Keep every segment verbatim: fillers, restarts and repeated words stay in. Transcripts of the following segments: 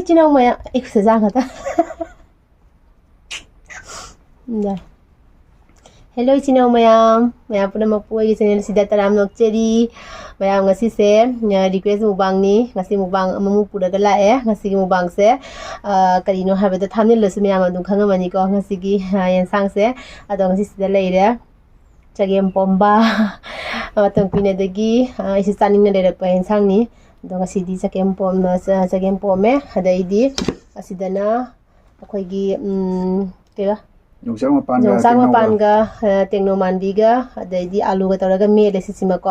ꯏꯆꯤꯟ ꯏꯅꯥꯎ ꯃꯌꯥꯝ, ꯑꯩ ꯈꯨꯠꯁꯦ ꯆꯥꯒꯗ꯭ꯔꯥ? ꯗ꯫ ꯍꯦꯜꯂꯣ, ꯏꯆꯤꯟ ꯏꯅꯥꯎ ꯃꯌꯥꯝ, ꯃꯌꯥꯝ ꯄꯨꯝꯅꯃꯛꯄꯨ ꯑꯩꯒꯤ ꯆꯦꯅꯦꯜꯁꯤꯗ ꯇꯔꯥꯝꯅ ꯑꯣꯛꯆꯔꯤ꯫ ꯃꯌꯥꯝ, ꯉꯁꯤꯁꯦ, ꯑ, ꯔꯤꯀ꯭ꯋꯦꯁ ꯃꯨꯛꯕꯥꯡꯅꯤ꯫ ꯉꯁꯤ ꯃꯨꯛꯕꯥꯡ ꯑꯃꯃꯨꯛ ꯄꯨꯔꯒ ꯂꯥꯛꯑꯦ꯫ ꯉꯁꯤꯒꯤ ꯃꯨꯛꯕꯥꯡꯁꯦ, ꯑ, ꯀꯔꯤꯅꯣ ꯍꯥꯏꯕꯗ, ꯊꯥꯝꯅꯦꯜꯗꯁꯨ ꯃꯌꯥꯝ ꯑꯗꯨꯝ ꯈꯪꯉꯝꯃꯅꯤꯀꯣ, ꯉꯁꯤꯒꯤ, ꯑ, ꯌꯦꯟꯁꯥꯡꯁꯦ꯫ ꯑꯗꯣ ꯉꯁꯤꯁꯤꯗ ꯂꯩꯔꯦ ꯆꯒꯦꯝ ꯄꯣꯝꯕ꯫ ꯃꯇꯝ ꯀꯨꯏꯅꯗꯒꯤ, ꯑ, ꯑꯩꯁꯨ ꯆꯥꯅꯤꯡꯅ ꯂꯩꯔꯛꯄ ꯌꯦꯟꯁꯥꯡꯅꯤ꯫ ꯑꯗꯣ ꯉꯁꯤꯗꯤ ꯆꯒꯦꯝ ꯄꯣꯝ-, ꯑ, ꯆ-, ꯆꯒꯦꯝ ꯄꯣꯝꯃꯦ꯫ ꯑꯗꯩꯗꯤ ꯑꯁꯤꯗꯅ ꯑꯩꯈꯣꯏꯒꯤ, ꯎꯝ, ꯀꯩꯕ? ꯌꯣꯡꯆꯥꯛ ꯃꯄꯥꯟꯒ ꯌꯣꯡꯆꯥꯛ ꯇꯦꯡꯅꯧꯒ꯫ ꯃꯄꯥꯟꯒ, ꯑ, ꯇꯦꯡꯅꯧ ꯃꯥꯟꯕꯤꯒ, ꯑꯗꯩꯗꯤ ꯑꯥꯂꯨꯒ ꯇꯧꯔꯒ ꯃꯦꯠꯂꯦ ꯁꯤꯁꯤꯃꯀꯣ꯫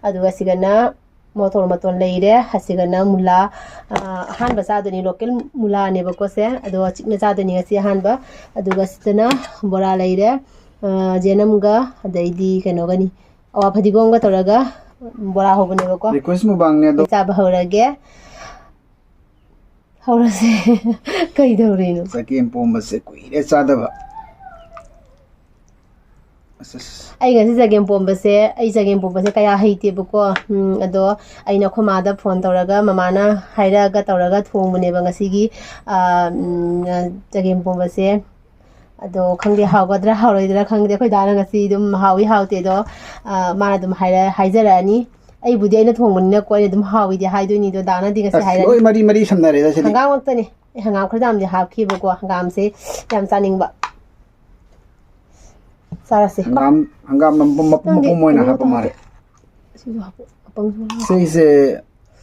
ꯑꯗꯨꯒ ꯁꯤꯒꯅ ꯃꯣꯇꯣꯔ ꯃꯇꯣꯟ ꯂꯩꯔꯦ, ꯑꯁꯤꯒꯅ ꯃꯨꯂꯥ, ꯑ, ꯑꯍꯥꯟꯕ ꯆꯥꯗꯣꯏꯅꯤ, ꯂꯣꯀꯦꯜ ꯃꯨꯂꯥꯅꯦꯕꯀꯣ ꯁꯦ꯫ ꯑꯗꯣ ꯆꯤꯛꯅ ꯆꯥꯗꯣꯏꯅꯤ ꯉꯁꯤ ꯑꯍꯥꯟꯕ꯫ ꯑꯗꯨꯒ ꯁꯤꯗꯅ ꯕꯣꯔꯥ ꯂꯩꯔꯦ, ꯑ, ꯖꯦꯅꯝꯒ, ꯑꯗꯩꯗꯤ ꯀꯩꯅꯣꯒꯅꯤ, ꯑꯋꯥ ꯐꯗꯤꯒꯣꯝꯒ ꯇꯧꯔꯒ ꯕꯣꯔꯥ ꯍꯧꯕꯅꯦꯕꯀꯣ꯫ ꯔꯤꯀ꯭ꯋꯦꯁ ꯃꯨꯛꯕꯥꯡꯅꯦ ꯑꯗꯣ꯫ ꯑꯩ ꯆꯥꯕ ꯍꯧꯔꯒꯦ꯫ ꯍꯧꯔꯁꯦ꯫ ꯀꯩꯗꯧꯔꯤꯅꯣ? ꯆꯒꯦꯝ ꯄꯣꯝꯕꯁꯦ ꯀꯨꯏꯔꯦ ꯆꯥꯗꯕ꯫ ꯑꯁ, ꯑꯁ꯫ ꯑꯩ ꯉꯁꯤ ꯆꯒꯦꯝ ꯄꯣꯝꯕꯁꯦ, ꯑꯩ ꯆꯒꯦꯝ ꯄꯣꯝꯕꯁꯦ ꯀꯌꯥ ꯍꯩꯇꯦꯕꯀꯣ꯫ ꯎꯝ, ꯑꯗꯣ ꯑꯩꯅ ꯑꯩꯈꯣꯏ ꯃꯥꯗ ꯐꯣꯟ ꯇꯧꯔꯒ, ꯃꯃꯥꯅ ꯍꯥꯏꯔꯛꯑꯒ ꯇꯧꯔꯒ ꯊꯣꯡꯕꯅꯦꯕ ꯉꯁꯤꯒꯤ, ꯑ, ꯎꯝ, ꯆꯒꯦꯝ ꯄꯣꯝꯕꯁꯦ꯫ ꯑꯗꯣ ꯈꯪꯗꯦ ꯍꯥꯎꯒꯗ꯭ꯔꯥ ꯍꯥꯎꯔꯣꯏꯗ꯭ꯔꯥ ꯈꯪꯗꯦ꯫ ꯑꯩꯈꯣꯏ ꯗꯥꯅ ꯉꯁꯤ ꯑꯗꯨꯝ ꯍꯥꯎꯏ ꯍꯥꯎꯇꯦꯗꯣ, ꯑ, ꯃꯥꯅ ꯑꯗꯨꯝ ꯍꯥꯏꯔ-, ꯍꯥꯏꯖꯔꯛꯑꯅꯤ꯫ ꯑꯩꯕꯨꯗꯤ ꯑꯩꯅ ꯊꯣꯡꯕꯅꯤꯅꯀꯣ, ꯑꯩꯅ ꯑꯗꯨꯝ ꯍꯥꯎꯏꯗꯤ ꯍꯥꯏꯗꯣꯏꯅꯤ꯫ ꯑꯗꯣ ꯗꯥꯅꯗꯤ ꯉꯁꯤ ꯑꯁ, ꯍꯥꯏꯔꯅꯤ꯫ ꯂꯣꯏ ꯃꯔꯤ ꯃꯔꯤ ꯁꯝꯅꯔꯦꯗ ꯁꯤꯗꯤ꯫ ꯍꯪꯒꯥꯝ ꯉꯥꯛꯇꯅꯦ꯫ ꯑꯩ ꯍꯪꯒꯥꯝ ꯈꯔ ꯌꯥꯝꯗꯤ ꯍꯥꯞꯈꯤꯕꯀꯣ, ꯍꯪꯒꯥꯝꯁꯦ ꯌꯥꯝ ꯆꯥꯅꯤꯡꯕ꯫ ꯆꯥꯔꯁꯦ꯫ ꯍꯪꯒꯥꯝ, ꯍꯪꯒꯥꯝ ꯃꯄꯨꯝ, ꯃꯄꯨꯝ, ꯅꯪꯗꯤ ꯃꯄꯨꯝ ꯑꯣꯏꯅ ꯀꯩꯅꯣ ꯍꯥꯞꯄ ꯃꯥꯜꯂꯦ꯫ ꯇꯧꯗꯦ꯫ ꯁꯤꯁꯨ ꯍꯥꯞꯄꯣ꯫ ꯑꯄꯪꯁꯨ ꯍꯥꯞꯄꯣ꯫ ꯁꯤꯁꯦ,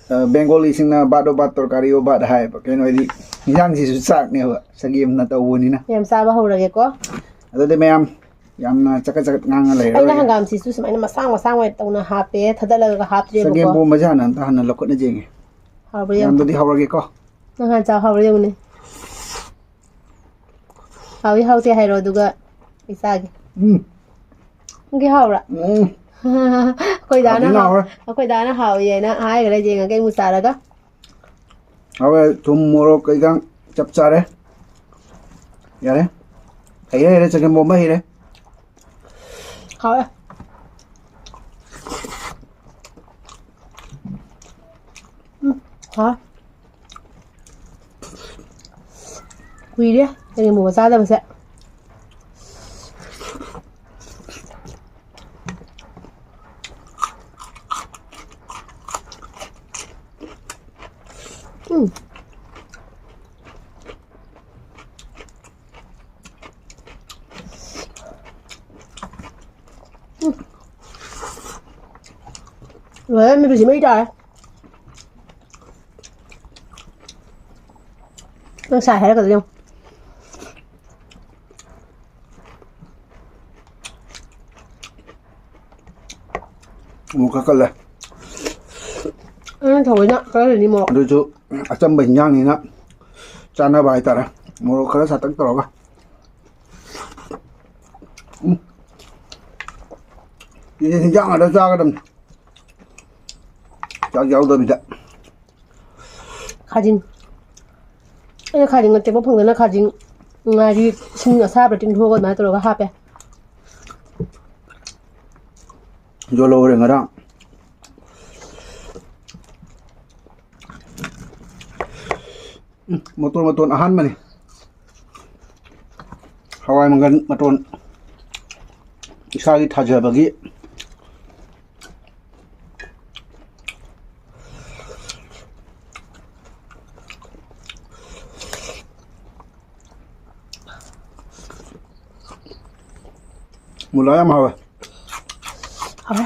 ꯑ, ꯕꯦꯡꯒꯣꯂꯤꯁꯤꯡꯅ ꯕꯥꯠ ꯑꯣ ꯕꯥꯠ, ꯇꯣꯔꯀꯥꯔꯤ ꯑꯣ ꯕꯥꯠ ꯍꯥꯏꯌꯦꯕ꯫ ꯀꯩꯅꯣ ꯍꯥꯏꯗꯤ, ꯏꯟꯖꯥꯡꯁꯤꯁꯨ ꯆꯥꯛꯅꯦꯕ, ꯆꯒꯦꯝꯅ ꯇꯧꯕꯅꯤꯅ꯫ ꯃꯌꯥꯝ ꯆꯥꯕ ꯍꯧꯔꯒꯦꯀꯣ꯫ ꯑꯗꯨꯗꯤ ꯃꯌꯥꯝ ꯌꯥꯝꯅ ꯆꯀꯠ ꯆꯀꯠ ꯉꯥꯡꯉ ꯑꯩꯅ ꯂꯩꯔꯔꯣꯏꯒꯦ꯫ ꯍꯪꯒꯥꯝꯁꯤꯁꯨ ꯁꯨꯃꯥꯏꯅ ꯃꯁꯥꯡ ꯃꯁꯥꯡ ꯑꯣꯏꯅ ꯇꯧꯅ ꯍꯥꯞꯄꯦ, ꯊꯥꯗꯠꯂꯒ ꯍꯥꯞꯇ꯭ꯔꯦꯕꯀꯣ꯫ ꯆꯒꯦꯝ ꯄꯣꯝꯕꯁꯦ ꯍꯥꯟꯅ ꯑꯝꯇ ꯍꯥꯟꯅ ꯂꯧꯈꯠꯅ ꯌꯦꯡꯒꯦ꯫ ꯍꯥꯎꯕ꯭ꯔꯥ ꯌꯦꯡꯉꯣ꯫ ꯃꯌꯥꯝꯗꯗꯤ ꯍꯧꯔꯒꯦꯀꯣ꯫ ꯅꯪ ꯍꯥꯟꯅ ꯆꯥꯎ, ꯍꯥꯎꯕ꯭ꯔꯥ ꯌꯦꯡꯉꯨꯅꯦ꯫ ꯍꯥꯎꯏ ꯍꯥꯎꯇꯦ ꯍꯥꯏꯔꯣ, ꯑꯗꯨꯒ ꯑꯩ ꯆꯥꯒꯦ꯫ ꯎꯝ꯫ ꯅꯪꯒꯤ ꯍꯥꯎꯕ꯭ꯔꯥ? ꯎꯝ꯫ ꯑꯩꯈꯣꯏ ꯗꯥꯅ ꯍꯥꯎ-, ꯍꯥꯎꯔꯦ꯫ ꯑꯩꯈꯣꯏ ꯗꯥꯅ ꯍꯥꯎꯏ ꯍꯥꯏꯅ ꯍꯥꯏꯈ꯭ꯔꯦ, ꯌꯦꯡꯉꯒꯦ ꯑꯩ ꯑꯃꯨꯛ ꯆꯥꯔꯒ꯫ ꯍꯥꯎꯔꯦ, ꯊꯨꯝ, ꯃꯣꯔꯣꯛ, ꯀꯩꯀꯥ ꯆꯞ ꯆꯥꯔꯦ꯫ ꯌꯥꯔꯦ꯫ ꯍꯩꯔꯦ, ꯍꯩꯔꯦ, ꯆꯒꯦꯝ ꯄꯣꯝꯕ ꯍꯩꯔꯦ꯫ ꯍꯥꯎꯔꯦ꯫ ꯎꯝ, ꯍꯥꯎꯔꯦ꯫ ꯀꯨꯏꯔꯦ ꯆꯒꯦꯝ ꯄꯣꯝꯕ ꯆꯥꯗꯕꯁꯦ꯫ ꯎꯝ꯫ ꯎꯝ꯫ ꯂꯣꯏꯔꯦ, ꯃꯤꯠꯁꯤ ꯃꯩ ꯇꯥꯔꯦ꯫ ꯅꯪ ꯁꯥꯏ ꯍꯥꯏꯔꯛꯀꯗ꯭ꯔꯥ ꯌꯦꯡꯉꯨ꯫ ꯑꯃꯨꯛ ꯈꯔ ꯀꯜꯂꯦ꯫ ꯑꯩꯅ ꯊꯑꯣꯏꯅ ꯀꯜꯍꯜꯂꯤꯅꯤ ꯃꯣꯔꯣꯛ꯫ ꯑꯗꯨꯁꯨ ꯑꯆꯝꯕ ꯍꯤꯟꯖꯥꯡꯅꯤꯅ ꯆꯥꯅꯕ ꯍꯥꯏꯇꯥꯔꯦ꯫ ꯃꯣꯔꯣꯛ ꯈꯔ ꯁꯥꯇꯛ ꯇꯧꯔꯒ꯫ ꯎꯝ꯫ ꯁꯤꯗꯤ ꯍꯤꯟꯖꯥꯡ ꯉꯥꯛꯇ ꯆꯥꯒꯗꯕꯅꯤ꯫ ꯆꯥꯛ ꯌꯥꯎꯗꯕꯤꯗ꯫ ꯈꯥꯖꯤꯡ꯫ ꯑꯩꯅ ꯈꯥꯖꯤꯡ ꯑꯇꯦꯛꯄ ꯐꯪꯗꯅ ꯈꯥꯖꯤꯡ ꯉꯥꯔꯤ ꯏꯁꯤꯡ ꯑꯁꯥꯕꯗ ꯇꯤꯡꯊꯣꯛꯑꯒ ꯑꯗꯨꯃꯥꯏꯅ ꯇꯧꯔꯒ ꯍꯥꯞꯄꯦ꯫ ꯌꯣꯜꯍꯧꯔꯦ ꯉꯔꯥꯡ꯫ ꯎꯝ, ꯃꯇꯣꯟ ꯃꯇꯣꯟ ꯑꯍꯥꯟꯕꯅꯤ꯫ ꯍꯋꯥꯏ ꯃꯪꯒꯜ ꯃꯇꯣꯟ ꯏꯁꯥꯒꯤ ꯊꯥꯖꯕꯒꯤ꯫ ꯃꯨꯂꯥ ꯌꯥꯝ ꯍꯥꯎꯋꯦ꯫ ꯍꯥꯎꯔꯦ꯫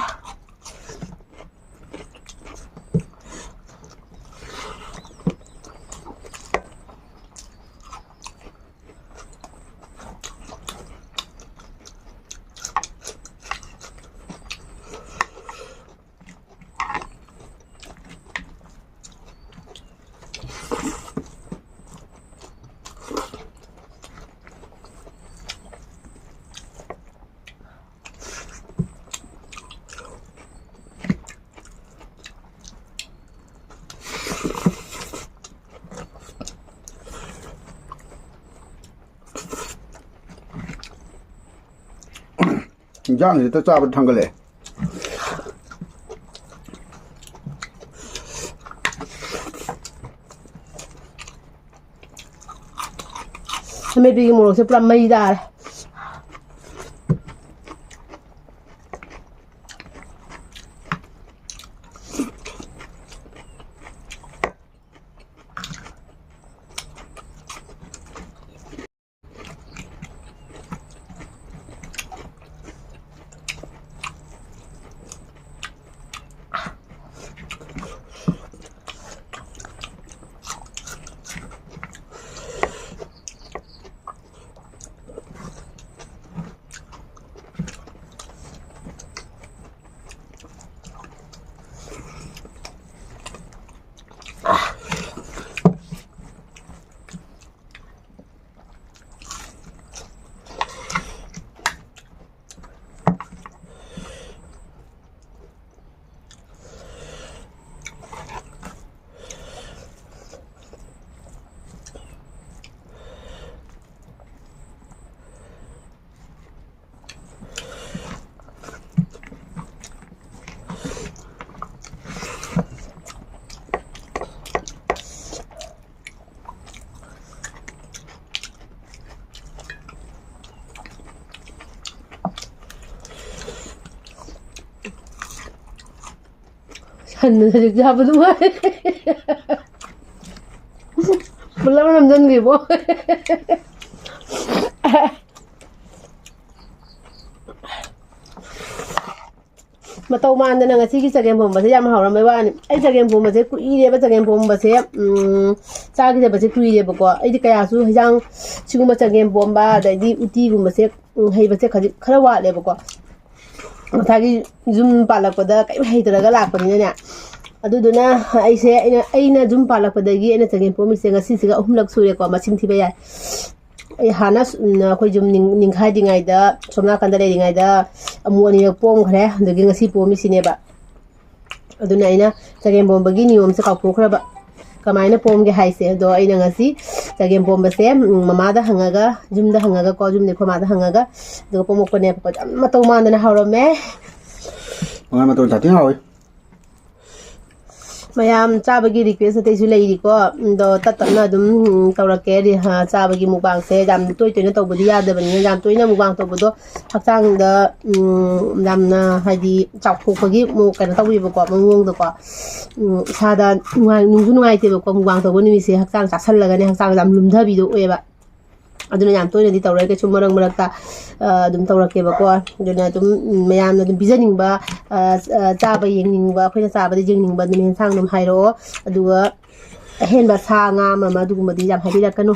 ꯏꯟꯖꯥꯡꯁꯤ ꯍꯦꯛꯇ ꯆꯥꯕ ꯊꯥꯡꯒꯠꯂꯛꯑꯦ꯫ ꯑꯃꯦꯠꯄꯤꯒꯤ ꯃꯣꯔꯣꯛꯁꯦ ꯄꯨꯔꯥ ꯃꯩ ꯇꯥꯔꯦ꯫ ꯁꯟꯅ ꯍꯧꯖꯤꯛ ꯆꯥꯕ ꯅꯨꯡꯉꯥꯏ꯫ ꯄꯨꯂꯞ ꯅꯝꯖꯟꯈꯤꯕꯣ꯫ ꯃꯇꯧ ꯃꯥꯟꯗꯅ ꯉꯁꯤꯒꯤ ꯆꯒꯦꯝ ꯄꯣꯝꯕꯁꯦ ꯌꯥꯝ ꯍꯥꯎꯔꯝꯕꯩ ꯋꯥꯅꯤ꯫ ꯑꯩ ꯆꯒꯦꯝ ꯄꯣꯝꯕꯁꯦ ꯀꯨꯏꯔꯦꯕ, ꯆꯒꯦꯝ ꯄꯣꯝꯕꯁꯦ, ꯎꯝ, ꯆꯥꯈꯤꯗꯕꯁꯦ ꯀꯨꯏꯔꯦꯕꯀꯣ꯫ ꯑꯩꯗꯤ ꯀꯌꯥꯁꯨ ꯍꯤꯟꯖꯥꯡ ꯁꯤꯒꯨꯝꯕ ꯆꯒꯦꯝ ꯄꯣꯝꯕ, ꯑꯗꯩꯗꯤ ꯎꯇꯤꯒꯨꯝꯕꯁꯦ, ꯎꯝ, ꯍꯩꯕꯁꯦ ꯈꯖꯤꯛ ꯈꯔ ꯋꯥꯠꯂꯦꯕꯀꯣ꯫ ꯉꯁꯥꯏꯒꯤ ꯌꯨꯝ ꯄꯥꯜꯂꯛꯄꯗ ꯀꯔꯤꯝ ꯍꯩꯇ꯭ꯔꯒ ꯂꯥꯛꯄꯅꯤꯅꯅꯦ꯫ ꯑꯗꯨꯗꯨꯅ ꯑꯩꯁꯦ, ꯑꯩꯅ, ꯑꯩꯅ ꯌꯨꯝ ꯄꯥꯜꯂꯛꯄꯗꯒꯤ ꯑꯩꯅ ꯆꯒꯦꯝ ꯄꯣꯝꯃꯤꯁꯦ ꯉꯁꯤꯁꯤꯒ ꯑꯍꯨꯝꯂꯛ ꯁꯨꯔꯦꯀꯣ, ꯃꯁꯤꯡ ꯊꯤꯕ ꯌꯥꯏ꯫ ꯑꯩ ꯍꯥꯟꯅ ꯁ-, ꯎꯝ, ꯑꯩꯈꯣꯏ ꯌꯨꯝ ꯅꯤꯡ-, ꯅꯤꯡꯈꯥꯏꯗ꯭ꯔꯤꯉꯩꯗ, ꯁꯣꯝ ꯅꯥꯀꯟꯗ ꯂꯩꯔꯤꯉꯩꯗ ꯑꯃꯨꯛ ꯑꯅꯤꯔꯛ ꯄꯣꯝꯈ꯭ꯔꯦ, ꯑꯗꯒꯤ ꯉꯁꯤ ꯄꯣꯝꯃꯤꯁꯤꯅꯦꯕ꯫ ꯑꯗꯨꯅ ꯑꯩꯅ ꯆꯒꯦꯝ ꯄꯣꯝꯕꯒꯤ ꯅꯤꯌꯣꯝꯁꯦ ꯀꯥꯎꯊꯣꯛꯈ꯭ꯔꯕ, ꯀꯃꯥꯏꯅ ꯄꯣꯝꯒꯦ ꯍꯥꯏꯁꯦ꯫ ꯑꯗꯣ ꯑꯩꯅ ꯉꯁꯤ ꯆꯒꯦꯝ ꯄꯣꯝꯕꯁꯦ, ꯎꯝ, ꯃꯃꯥꯗ ꯍꯪꯉꯒ, ꯌꯨꯝꯗ ꯍꯪꯉꯒꯀꯣ, ꯌꯨꯝꯗ ꯑꯩꯈꯣꯏ ꯃꯥꯗ ꯍꯪꯉꯒ, ꯑꯗꯨꯒ ꯄꯣꯝꯃꯛꯄꯅꯦꯕꯀꯣ꯫ ꯌꯥꯝ ꯃꯇꯧ ꯃꯥꯟꯗꯅ ꯍꯥꯎꯔꯝꯃꯦ꯫ ꯃꯉꯥ ꯃꯇꯣꯟ ꯁꯥꯊꯤ ꯍꯥꯎꯋꯤ꯫ ꯃꯌꯥꯝ ꯆꯥꯕꯒꯤ request ꯑꯇꯩꯁꯨ ꯂꯩꯔꯤꯀꯣ꯫ ꯑꯗꯣ ꯇꯞ ꯇꯞꯅ ꯑꯗꯨꯝ, ꯎꯝ, ꯇꯧꯔꯛꯀꯦ꯫ ꯔꯤ-, ꯍꯥ, ꯆꯥꯕꯒꯤ mukbangꯁꯦ ꯌꯥꯝ ꯇꯣꯏ ꯇꯣꯏꯅ ꯇꯧꯕꯗꯤ ꯌꯥꯗꯕꯅꯤꯅ, ꯌꯥꯝ ꯇꯣꯏꯅ mukbang ꯇꯧꯕꯗꯣ ꯍꯛꯆꯥꯡꯗ, ꯎꯝ, ꯌꯥꯝꯅ ꯍꯥꯏꯗꯤ ꯆꯥꯎꯊꯣꯛꯄꯒꯤ ꯃꯑꯣꯡ, ꯀꯩꯅꯣ ꯇꯧꯋꯦꯕꯀꯣ, ꯃꯑꯣꯡꯗꯀꯣ꯫ ꯎꯝ, ꯏꯁꯥꯗ ꯅꯨꯡꯉꯥꯏ-, ꯅꯨꯡꯁꯨ ꯅꯨꯡꯉꯥꯏꯇꯦꯕꯀꯣ, mukbang ꯇꯧꯕ ꯅꯨꯃꯤꯠꯁꯦ ꯍꯛꯆꯥꯡ ꯆꯥꯁꯜꯂꯒꯅꯦ ꯍꯛꯆꯥꯡꯁꯦ ꯌꯥꯝ ꯂꯨꯝꯊꯕꯤꯗꯣ ꯑꯣꯏꯌꯦꯕ꯫ ꯑꯗꯨꯅ ꯌꯥꯝ ꯇꯣꯏꯅꯗꯤ ꯇꯧꯔꯣꯏ, ꯀꯩꯁꯨ ꯃꯔꯛ ꯃꯔꯛꯇ, ꯑ, ꯑꯗꯨꯝ ꯇꯧꯔꯛꯀꯦꯕꯀꯣ꯫ ꯑꯗꯨꯅ ꯑꯗꯨꯝ, ꯎꯝ, ꯃꯌꯥꯝꯅ ꯑꯗꯨꯝ ꯄꯤꯖꯅꯤꯡꯕ, ꯑ, ꯑ, ꯆꯥꯕ ꯌꯦꯡꯅꯤꯡꯕ, ꯑꯩꯈꯣꯏꯅ ꯆꯥꯕꯗ ꯌꯦꯡꯅꯤꯡꯕ ꯑꯗꯨꯝ ꯑꯦꯟꯁꯥꯡ ꯑꯗꯨꯝ ꯍꯥꯏꯔꯛꯑꯣ꯫ ꯑꯗꯨꯒ ꯑꯍꯦꯟꯕ ꯁꯥ ꯉꯥ ꯑꯃ ꯑꯃ ꯑꯗꯨꯒꯨꯝꯕꯗꯤ ꯌꯥꯝ ꯍꯥꯏꯕꯤꯔꯛꯀꯅꯨ꯫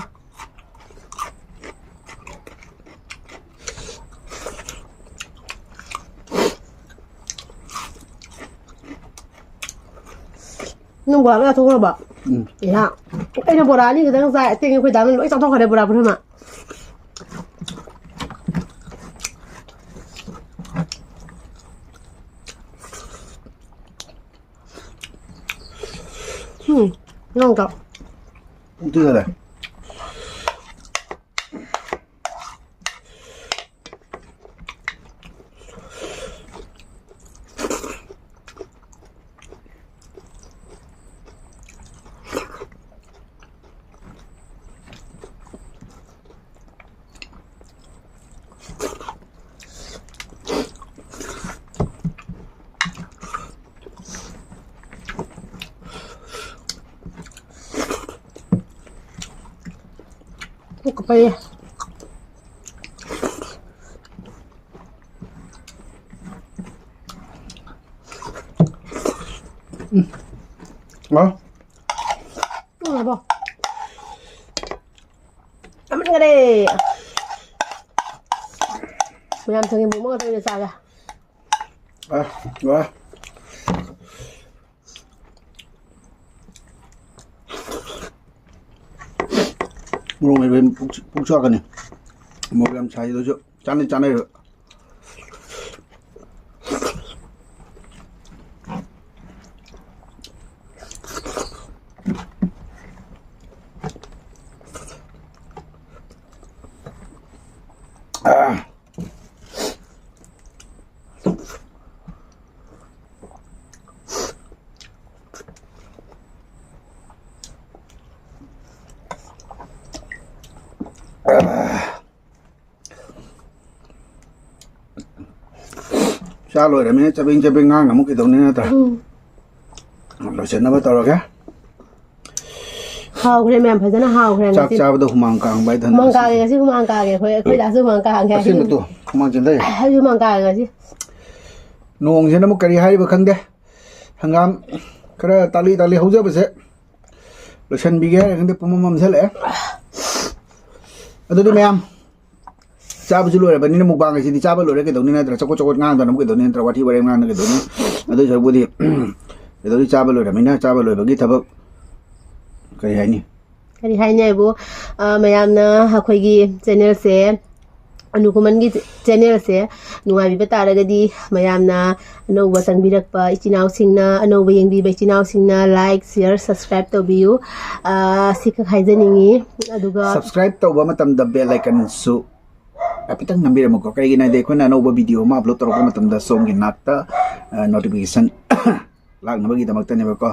ꯅꯪ ꯕꯣꯔꯥ ꯂꯣꯏ ꯆꯥꯊꯣꯛꯈ꯭ꯔꯕꯣ? ꯎꯝ꯫ ꯏꯍꯥ꯫ ꯑꯩꯅ ꯕꯣꯔꯥ ꯑꯅꯤ ꯈꯛꯇꯪ ꯆꯥꯏ, ꯑꯇꯩ ꯑꯩꯈꯣꯏ ꯗꯥꯅ ꯂꯣꯏ ꯆꯥꯊꯣꯛꯈ꯭ꯔꯦ ꯕꯣꯔꯥ ꯄꯨꯝꯅꯃꯛ꯫ ꯎꯝ, ꯅꯪ ꯆꯥꯎ꯫ ꯑꯗꯨꯗ ꯂꯩ꯫ ꯄꯨꯛꯀ ꯄꯩꯌꯦ꯫ ꯎꯝ꯫ ꯍꯥꯎ꯫ ꯎꯝ, ꯍꯥꯎꯕ꯭ꯔꯣ? ꯆꯥꯃꯟꯈꯔꯦ꯫ ꯃꯌꯥꯝ ꯊꯥꯡꯖꯤꯡ ꯄꯨꯝꯕ ꯉꯥꯛꯇ ꯑꯣꯏꯅ ꯆꯥꯒꯦ꯫ ꯑ, ꯋꯥ꯫ ꯃꯣꯔꯣꯛ ꯃꯦꯠꯄ ꯄꯨꯛ-, ꯄꯨꯛ ꯆꯥꯛꯀꯅꯤ꯫ ꯃꯣꯔꯣꯛ ꯌꯥꯝ ꯁꯥꯏ ꯑꯗꯨꯁꯨ ꯆꯥꯅꯩ, ꯆꯥꯅꯩꯕ꯫ ꯑꯥ꯫ ꯆꯥ ꯂꯣꯏꯔꯃꯤꯅ ꯆꯕꯦꯡ ꯆꯕꯦꯡ ꯉꯥꯡꯅ ꯑꯃꯨꯛ ꯀꯩꯗꯧꯅꯤ ꯅꯠꯇ꯭ꯔꯥ? ꯎꯝ꯫ ꯂꯣꯏꯁꯤꯟꯅꯕ ꯇꯧꯔꯒꯦ꯫ ꯍꯥꯎꯈ꯭ꯔꯦ ꯃꯌꯥꯝ, ꯐꯖꯅ ꯍꯥꯎꯈ꯭ꯔꯦ ꯆꯥꯛ ꯉꯁꯤ꯫ ꯆꯥꯕꯗ ꯍꯨꯃꯥꯡ ꯀꯥꯡꯕ ꯍꯥꯏꯗꯅ ꯍꯨꯃꯥꯡ ꯀꯥꯡꯉꯦ ꯉꯁꯤ, ꯍꯨꯃꯥꯡ ꯀꯥꯡꯉꯦ ꯑꯩꯈꯣꯏ, ꯑꯩꯈꯣꯏ ꯗꯥꯁꯨ ꯍꯨꯃꯥꯡ ꯀꯥꯡꯉꯦ꯫ ꯑꯁꯦꯡꯕꯗꯣ ꯍꯨꯃꯥꯡ ꯆꯦꯟꯊꯩ꯫ ꯑꯩꯁꯨ ꯍꯨꯃꯥꯡ ꯀꯥꯡꯉꯦ ꯉꯁꯤ꯫ ꯅꯣꯡꯁꯤꯅ ꯑꯃꯨꯛ ꯀꯔꯤ ꯍꯥꯏꯔꯤꯕ ꯈꯪꯗꯦ꯫ ꯍꯪꯒꯥꯝ ꯈꯔ ꯇꯥꯂꯤ ꯇꯥꯂꯤ ꯍꯧꯖꯕꯁꯦ ꯂꯣꯏꯁꯤꯟꯕꯤꯒꯦ ꯍꯥꯏꯔ ꯈꯪꯗꯦ, ꯄꯨꯝꯃꯝ ꯃꯝꯁꯜꯂꯛꯑꯦ꯫ ꯑꯗꯨꯗꯤ ꯃꯌꯥꯝ, ꯆꯥꯕꯁꯨ ꯂꯣꯏꯔꯕꯅꯤꯅ, ꯃꯨꯛꯕꯥꯡ ꯍꯥꯏꯁꯤꯗꯤ ꯆꯥꯕ ꯂꯣꯏꯔꯦ ꯀꯩꯗꯧꯅꯤ ꯅꯠꯇ꯭ꯔꯥ? ꯆꯀꯣꯠ ꯆꯀꯣꯠ ꯉꯥꯡꯗꯅ ꯑꯃꯨꯛ ꯀꯩꯗꯧꯅꯤ ꯅꯠꯇ꯭ꯔꯥ? ꯋꯥꯊꯤ ꯋꯥꯔꯦꯝ ꯉꯥꯡꯗꯅ ꯀꯩꯗꯧꯅꯤ? ꯑꯗꯨ ꯁꯔꯨꯛꯄꯨꯗꯤ ꯀꯩꯗꯧꯅꯤ? ꯆꯥꯕ ꯂꯣꯏꯔꯕꯅꯤꯅ ꯆꯥꯕ ꯂꯣꯏꯕꯒꯤ ꯊꯕꯛ ꯀꯔꯤ ꯍꯥꯏꯅꯤ? ꯀꯔꯤ ꯍꯥꯏꯅꯤ ꯍꯥꯏꯕꯨ, ꯑ, ꯃꯌꯥꯝꯅ ꯑꯩꯈꯣꯏꯒꯤ ꯆꯦꯅꯦꯜꯁꯦ, ꯑꯅꯨ ꯈꯨꯃꯟꯒꯤ ꯆꯦꯅꯦꯜꯁꯦ ꯅꯨꯡꯉꯥꯏꯕꯤꯕ ꯇꯥꯔꯒꯗꯤ, ꯃꯌꯥꯝꯅ ꯑꯅꯧꯕ ꯆꯪꯕꯤꯔꯛꯄ ꯏꯆꯤꯟ ꯏꯅꯥꯎꯁꯤꯡꯅ, ꯑꯅꯧꯕ ꯌꯦꯡꯕꯤꯕ ꯏꯆꯤꯟ ꯏꯅꯥꯎꯁꯤꯡꯅ like, share, subscribe ꯇꯧꯕꯤꯌꯨ꯫ ꯑ, ꯁꯤꯈꯛ ꯍꯥꯏꯖꯅꯤꯡꯉꯤ꯫ ꯑꯗꯨꯒ Subscribe ꯇꯧꯕ ꯃꯇꯝꯗ bell icon ꯁꯨ ꯍꯥꯏꯐꯦꯠꯇꯪ ꯅꯝꯕꯤꯔꯝꯃꯨꯀꯣ꯫ ꯀꯔꯤꯒꯤꯅꯣ ꯍꯥꯏꯗꯤ ꯑꯩꯈꯣꯏꯅ ꯑꯅꯧꯕ video ꯑꯃ upload ꯇꯧꯔꯛꯄ ꯃꯇꯝꯗ ꯁꯣꯝꯒꯤ ꯅꯥꯛꯇ, ꯑ, notification ꯂꯥꯛꯅꯕꯒꯤꯗꯃꯛꯇꯅꯦꯕꯀꯣ꯫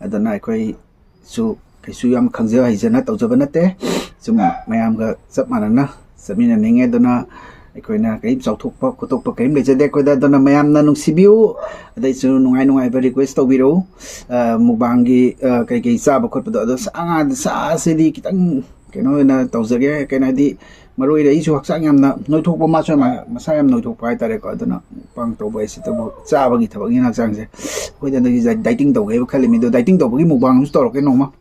ꯑꯗꯨꯅ ꯑꯩꯈꯣꯏꯁꯨ ꯀꯩꯁꯨ ꯌꯥꯝ ꯈꯪꯖ ꯍꯩꯖꯅ ꯇꯧꯖꯕ ꯅꯠꯇꯦ, ꯁꯨꯝ ꯃꯌꯥꯝꯒ ꯆꯞ ꯃꯥꯟꯅꯅ ꯆꯠꯃꯤꯟꯅꯅꯤꯡꯉꯦ꯫ ꯑꯗꯨꯅ ꯑꯩꯈꯣꯏꯅ ꯀꯔꯤꯝ ꯆꯥꯎꯊꯣꯛꯄ ꯈꯣꯠꯇꯣꯛꯄ ꯀꯔꯤꯝ ꯂꯩꯖꯗꯦ ꯑꯩꯈꯣꯏꯗ꯫ ꯑꯗꯨꯅ ꯃꯌꯥꯝꯅ ꯅꯨꯡꯁꯤꯕꯤꯌꯨ, ꯑꯗꯩꯁꯨ ꯅꯨꯡꯉꯥꯏ ꯅꯨꯡꯉꯥꯏꯕ request ꯇꯧꯕꯤꯔꯛꯎ꯫ ꯑ, ꯃꯨꯛꯕꯥꯡꯒꯤ, ꯑ, ꯀꯩꯀꯩ ꯆꯥꯕ ꯈꯣꯠꯄꯗꯣ, ꯑꯗꯣ ꯁꯥ ꯉꯥ, ꯁꯥꯁꯤꯗꯤ ꯈꯤꯇꯪ ꯀꯩꯅꯣ ꯑꯣꯏꯅ ꯇꯧꯖꯒꯦ꯫ ꯀꯩꯅꯣ ꯍꯥꯏꯗꯤ, ꯃꯔꯨ ꯑꯣꯏꯅ ꯑꯩꯁꯨ ꯍꯛꯆꯥꯡ ꯌꯥꯝꯅ ꯅꯣꯏꯊꯣꯛꯄ, ꯃꯥꯁꯨ ꯌꯥꯝꯅ ꯃꯁꯥ ꯌꯥꯝ ꯅꯣꯏꯊꯣꯛꯄ ꯍꯥꯏꯇꯥꯔꯦꯀꯣ꯫ ꯑꯗꯨꯅ ꯃꯨꯛꯕꯥꯡ ꯇꯧꯕ ꯍꯥꯏꯁꯤꯗꯕꯨ ꯆꯥꯕꯒꯤ ꯊꯕꯛꯅꯤꯅ ꯍꯛꯆꯥꯡꯁꯦ꯫ ꯑꯩꯈꯣꯏꯗ ꯑꯗꯨꯒꯤ dieting ꯇꯧꯒꯦ ꯍꯥꯏꯕ ꯈꯜꯂꯤꯃꯤ꯫ ꯑꯗꯣ dieting ꯇꯧꯕꯒꯤ ꯃꯨꯛꯕꯥꯡꯁꯨ ꯇꯧꯔꯛꯀꯦ ꯅꯣꯡꯃ꯫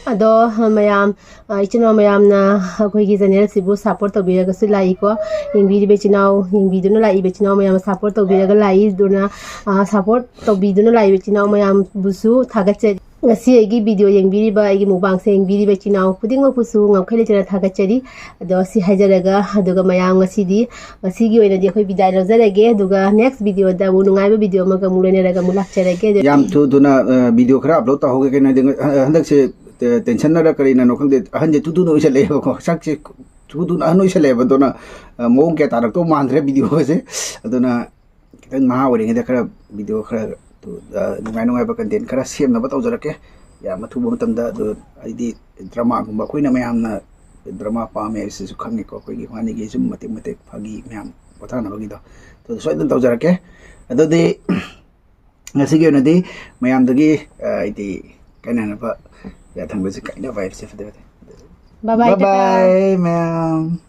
ꯑꯗꯣ, ꯃꯌꯥꯝ, ꯑ, ꯏꯆꯤꯟ ꯏꯅꯥꯎ ꯃꯌꯥꯝꯅ ꯑꯩꯈꯣꯏꯒꯤ ꯆꯦꯅꯦꯜꯁꯤꯕꯨ support ꯇꯧꯕꯤꯔꯒꯁꯨ ꯂꯥꯛꯏꯀꯣ꯫ ꯌꯦꯡꯕꯤꯔꯤꯕ ꯏꯆꯤꯟ ꯏꯅꯥꯎ, ꯌꯦꯡꯕꯤꯗꯨꯅ ꯂꯥꯛꯏꯕ ꯏꯆꯤꯟ ꯏꯅꯥꯎ ꯃꯌꯥꯝ support ꯇꯧꯕꯤꯔꯒ ꯂꯥꯛꯏ꯫ ꯑꯗꯨꯅ, ꯑ, support ꯇꯧꯕꯤꯗꯨꯅ ꯂꯥꯛꯏꯕ ꯏꯆꯤꯟ ꯏꯅꯥꯎ ꯃꯌꯥꯝꯕꯨꯁꯨ ꯊꯥꯒꯠꯆꯔꯤ꯫ ꯉꯁꯤ ꯑꯩꯒꯤ video ꯌꯦꯡꯕꯤꯔꯤꯕ, ꯑꯩꯒꯤ ꯃꯨꯛꯕꯥꯡꯁꯦ ꯌꯦꯡꯕꯤꯔꯤꯕ ꯏꯆꯤꯟ ꯏꯅꯥꯎ ꯈꯨꯗꯤꯡꯃꯛꯄꯨꯁꯨ ꯉꯝꯈꯩ ꯂꯩꯇꯅ ꯊꯥꯒꯠꯆꯔꯤ꯫ ꯑꯗꯣ ꯁꯤ ꯍꯥꯏꯖꯔꯒ, ꯑꯗꯨꯒ ꯃꯌꯥꯝ ꯉꯁꯤꯗꯤ, ꯉꯁꯤꯒꯤ ꯑꯣꯏꯅꯗꯤ ꯑꯩꯈꯣꯏ ꯕꯤꯗꯥꯏ ꯂꯧꯖꯔꯒꯦ꯫ ꯑꯗꯨꯒ next video ꯗ ꯑꯃꯨꯛ ꯅꯨꯡꯉꯥꯏꯕ video ꯑꯃꯒ ꯑꯃꯨꯛ ꯂꯣꯏꯅꯔꯒ ꯑꯃꯨꯛ ꯂꯥꯛꯆꯔꯒꯦ꯫ ꯑꯗꯣ ꯌꯥꯝ ꯊꯨ ꯊꯨꯅ, ꯑ, video ꯈꯔ upload ꯇꯧꯍꯧꯒꯦ꯫ ꯀꯩꯅꯣ ꯍꯥꯏꯗꯤ, ꯑ, ꯍꯟꯗꯛꯁꯦ, ꯑ, tension ꯅꯔ ꯀꯔꯤꯅꯅꯣ ꯈꯪꯗꯦ, ꯑꯍꯟꯁꯦ ꯊꯨ ꯊꯨꯅ ꯑꯣꯏꯁꯜꯂꯛꯑꯦꯕꯀꯣ꯫ ꯁꯛꯁꯦ ꯊꯨ ꯊꯨꯅ ꯑꯍꯟ ꯑꯣꯏꯁꯜꯂꯛꯑꯦꯕ꯫ ꯑꯗꯨꯅ, ꯑ, ꯃꯑꯣꯡ ꯀꯌꯥ ꯇꯥꯔꯛꯇꯧ ꯃꯥꯟꯗ꯭ꯔꯦ video ꯁꯦ꯫ ꯑꯗꯨꯅ ꯈꯤꯇꯪ ꯅꯍꯥ ꯑꯣꯏꯔꯤꯉꯩꯗ ꯈꯔ video ꯈꯔ ꯊꯨ-, ꯑ, ꯅꯨꯡꯉꯥꯏ ꯅꯨꯡꯉꯥꯏꯕ content ꯈꯔ ꯁꯦꯝꯅꯕ ꯇꯧꯖꯔꯛꯀꯦ꯫ ꯌꯥꯝ ꯑꯊꯨꯕ ꯃꯇꯝꯗ꯫ ꯑꯗꯨ ꯑꯩꯗꯤ drama ꯒꯨꯝꯕ ꯑꯩꯈꯣꯏꯅ ꯃꯌꯥꯝꯅ ꯗ꯭ꯔꯃꯥ ꯄꯥꯝꯃꯦ ꯍꯥꯏꯕꯁꯤꯁꯨ ꯈꯪꯉꯦꯀꯣ꯫ ꯑꯩꯈꯣꯏꯒꯤ ꯋꯥꯅꯤꯒꯤ ꯁꯨꯝ ꯃꯇꯦꯛ ꯃꯇꯦꯛ ꯐꯥꯒꯤ ꯃꯌꯥꯝ ꯄꯣꯊꯥꯅꯕꯒꯤꯗꯣ, ꯑꯗꯨꯗ ꯁꯣꯏꯗꯅ ꯇꯧꯖꯔꯛꯀꯦ꯫ ꯑꯗꯨꯗꯤ ꯉꯁꯤꯒꯤ ꯑꯣꯏꯅꯗꯤ ꯃꯌꯥꯝꯗꯒꯤ ꯑ, ꯍꯥꯏꯗꯤ ꯀꯥꯏꯅꯅꯕ ꯌꯥꯊꯪꯗꯁꯨ ꯀꯥꯏꯅꯕ ꯍꯥꯏꯕꯁꯦ ꯐꯠꯇꯦ ꯐꯠꯇꯦ꯫ Bye bye, Tata. Bye bye, ꯃꯌꯥꯝ꯫